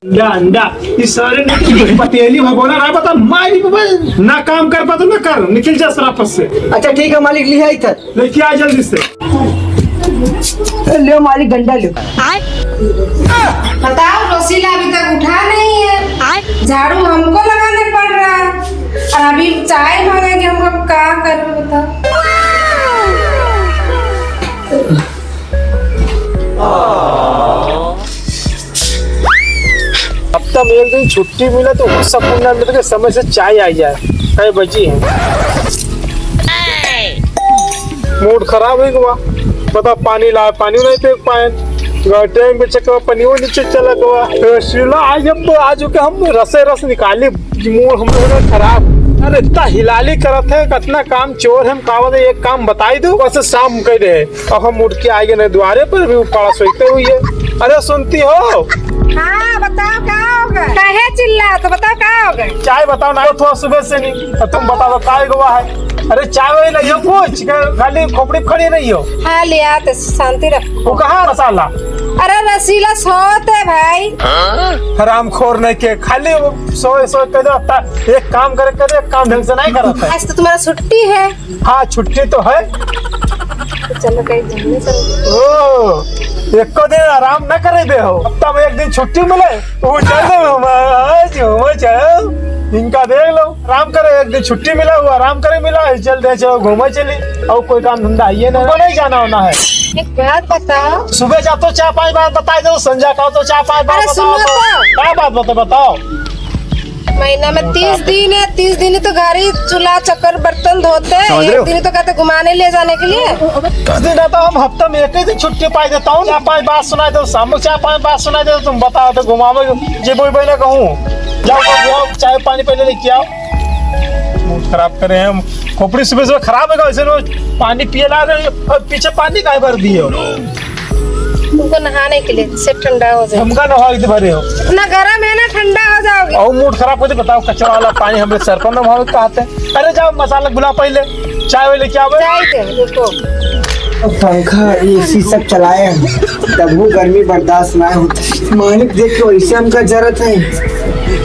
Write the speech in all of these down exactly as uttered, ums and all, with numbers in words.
अंडा, अंडा। ई सारे ने पतेली भगोना रहा, बता, मारी बबल। ना काम कर पाता, ना कर, निकल जा सरापत से। अच्छा, ठीक है मालिक, लिया इधर। लेके आ जल्दी से। ले मालिक, डंडा ले। बताओ, रोशीला अभी तक उठा नहीं है। झाड़ू हमको लगाने पड़ रहा है, और अभी चाय मांगेंगे हम, अब क्या करूँ बताओ? हफ्ता में एक दिन छुट्टी मिला तो कुछ सुकून ना मिले, समय से चाय आ जाए। कई बजी है, मूड खराब हो गवा। बता, पानी ला, पानी नहीं पी पाए, टाइम पे चक्कर पानी वो नीचे चला गवा। ए, शीला, आज हम, आज के हम रसे रस निकाली, मूड हम लोग का खराब। अरे, इतना हिलाली करत है, कितना काम चोर है, हम कावत है, एक काम बताई दो, बस शाम कह दे। अब हम उठ के आइगे ना, द्वारे पर भी उपाड़ा सोते हुई है। अरे सुनती हो? हाँ, बताओ का हो गए? काहे चिल्ला? तो बताओ का हो गए? चाय बताओ ना, थोड़ा सुबह से नहीं। अब तुम बताओ का हो गवा है? अरे चाय वही नहीं हो कुछ, खाली खोपड़ी खड़ी रही हो। हाँ, लिया तो शांति रख। वो कहाँ रसाला? अरे रसीला सोते भाई। हरामखोर नहीं के, खाली सोए सोए कर दो। एक काम करे करे, एक काम ढंग से नहीं करता है। आज तो तुम्हारा छुट्टी है। हाँ, छुट्टी तो है। तो चलो कहीं घूमने चलो। ओ, एको दिन आराम न करे दे हो। हफ्ता में एक दिन छुट्टी मिले, वो चल दे घूमा, आज घूमा चल। इनका देख लो, आराम करे, एक दिन छुट्टी मिला, वो आराम करे मिला, चल दे, चलो घूमा चली। और कोई काम धंधा आइए ना, नहीं जाना होना है। एक बात बताओ। सुबह जा तो चार पांच बात बताई दो, संझा का तो चार पांच बात अरे बताओ सुनो तो। तो। क्या बात बता, बताओ। महीना में तीस दिन है, तीस दिन ही तो गाड़ी, चूल्हा, चक्कर, बर्तन धोते हैं, समझ रहे हो? एक दिन ही तो कहते घुमाने ले जाने के लिए। दस दिन रहता हूँ, हम हफ्ते में एक ही दिन छुट्टी पाई देता हूँ। चार पांच बात सुनाई दो, शाम को चार पांच बात सुनाई दो, तुम बताओ तो घुमावे, जे बोई बहना कहूँ, जाओ, जाओ, जाओ, चाय पानी पहले लेके आओ। मूड खराब करे हैं हम, खोपड़ी सुबह सुबह खराब है, वैसे रोज पानी पिए ला रहे हैं, और पीछे पानी काहे भर दिए हो? तुमको नहाने के लिए, से ठंडा हो जाए। हमका नहावे के भरे हो। इतना गर्म है ना, ठंडा हो जाओगे। और मूड खराब कर दे, बताओ, कचरा वाला पानी हमरे सर पर नहावे का आते। अरे जाओ, मसाला बुला पहले, चाय वाय लेके आवे। चाय दे, रुको। पंखा, एसी सब चलाए हैं, तब वो गर्मी बर्दाश्त ना होता। मालिक देख के वैसे हमका जरूरत है,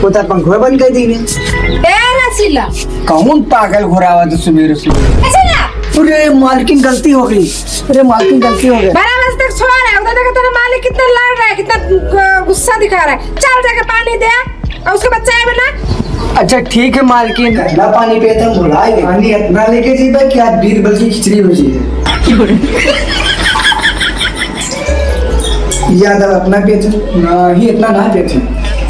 वो तो पंखा बंद कर दी ने। ए रसीला। कौन पागल घुरावा तो सुबेरे सुबेरे? ऐसे ना। अरे मालकिन, गलती हो गई। अरे मालकिन, गलती हो गई। बारह बजे तक सो रहा है, उधर देखो तेरा मालिक कितना लड़ रहा है, कितना गु-, गुस्सा दिखा रहा है। चल जाके पानी दे, और उसके बच्चा है ना। अच्छा ठीक है मालकिन। ठंडा पानी पिए थे, हम भुला गए। पानी इतना लेके जीबे कि आज बीरबल की खिचड़ी हो जाए। यादव अपना पिए थे, नहीं इतना ना पिए थे।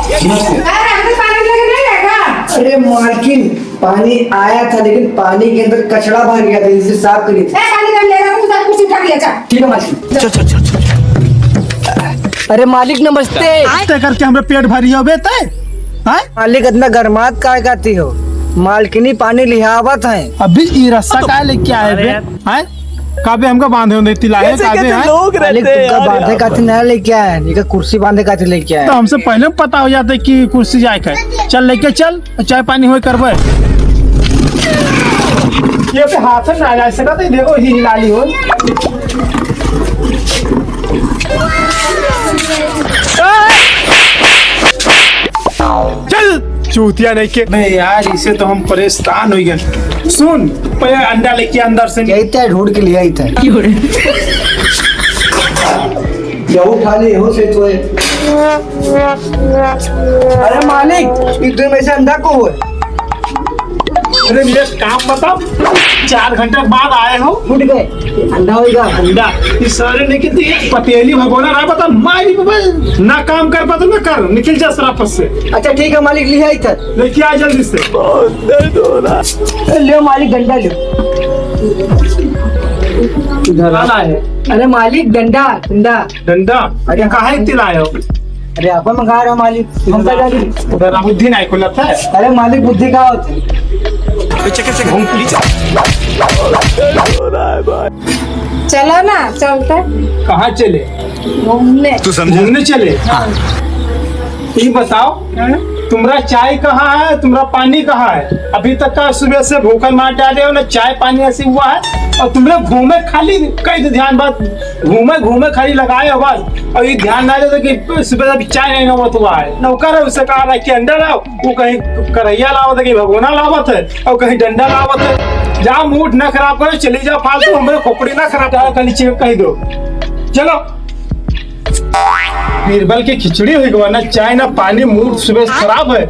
अरे, हमको पानी लेके नहीं आएगा। अरे मालकिन, पानी आया था, लेकिन पानी के अंदर कचड़ा भर गया था, इसे साफ करी थी। ए, पानी कम ले रहा हूँ, सब कुछ उठा लिया, जा। ठीक है मालिक। चल, चल, चल, चल। अरे मालिक नमस्ते। ते करके हमरे पेट भरी हो बे ते? हैं? मालिक इतना गरमात काहे खाती हो? मालकिनी पानी लिहावत है। अभी ई रस्सा काहे लेके आए बे? हैं? काबे हमका बांधे होंदे तिलाए कैसे, काबे कैसे हैं? लोग रहते मालिक हैं तुमका यार बांधे यहाँ खातिर पर। ना लेके आए हैं, इनका कुर्सी बांधे खातिर लेके आए तो हैं। हमसे पहले पता हो जाते कि कुर्सी जाए का है। चल लेके चल। चाय पानी होई करबे। ये पे हाथ से ना जाए सकत है, देखो ही हिला ली हो। चल, चूतिया नहीं के। नहीं यार, इसे तो हम परेशान हो गए। सुन, पहले अंडा लेके अंदर से। यही तय ढूंढ के ले आई था। क्या उठा ले हो से तो है। अरे मालिक, ई दुई में से अंडा को है? अरे मेरे काम बता, चार घंटे बाद आए हो। उठ गए, अंडा होएगा। अंडा, ई सारे ने कितनी पतेली भगोना रहा, बता, मारी बबल। ना काम कर पाता, ना कर, निकल जा सरापत से। अच्छा ठीक है मालिक, लिया इधर। लेके आ जल्दी से। बहुत दर्द हो रहा है। ले मालिक, डंडा ले। इधर आ। है। अरे मालिक, डंडा, डंडा। डंडा? अरे काहे तिलाए हो? अरे आप मंगा रहे हो मालिक, हम का जानी। उधर बुद्धि नहीं खुलत है। अरे मालिक, बुद्धि का होता है? पीछे, पीछे, घूम, पीछे। चलो ना, चलते। कहाँ चले? घूमने। तू समझा? घूमने चले? हाँ। ये बताओ, हाँ? तुम्हरा चाय कहाँ है, तुम्हरा पानी कहाँ है? अभी तक का सुबह से भूखन मार डाले हो, ना चाय पानी ऐसी हुआ है। और तुम्हरे घूमे खाली कई तो ध्यान बात, घूमे घूमे खाली लगाए हो बस। और ये ध्यान ना देते कि सुबह से अभी चाय नहीं नौबत हुआ है। नौकर है, उससे कहा था कि अंडा लाओ, वो कहीं करैया लावत है, कहीं भगोना लावत है, और कहीं डंडा लावत है। जा, मूड ना खराब करो, चली जाओ फालतू, हमारे खोपड़ी ना खराब करो, कल चेक कह दो। चलो, बीरबल की खिचड़ी हुई गवा ना, चाय ना पानी, मूड सुबह से खराब है।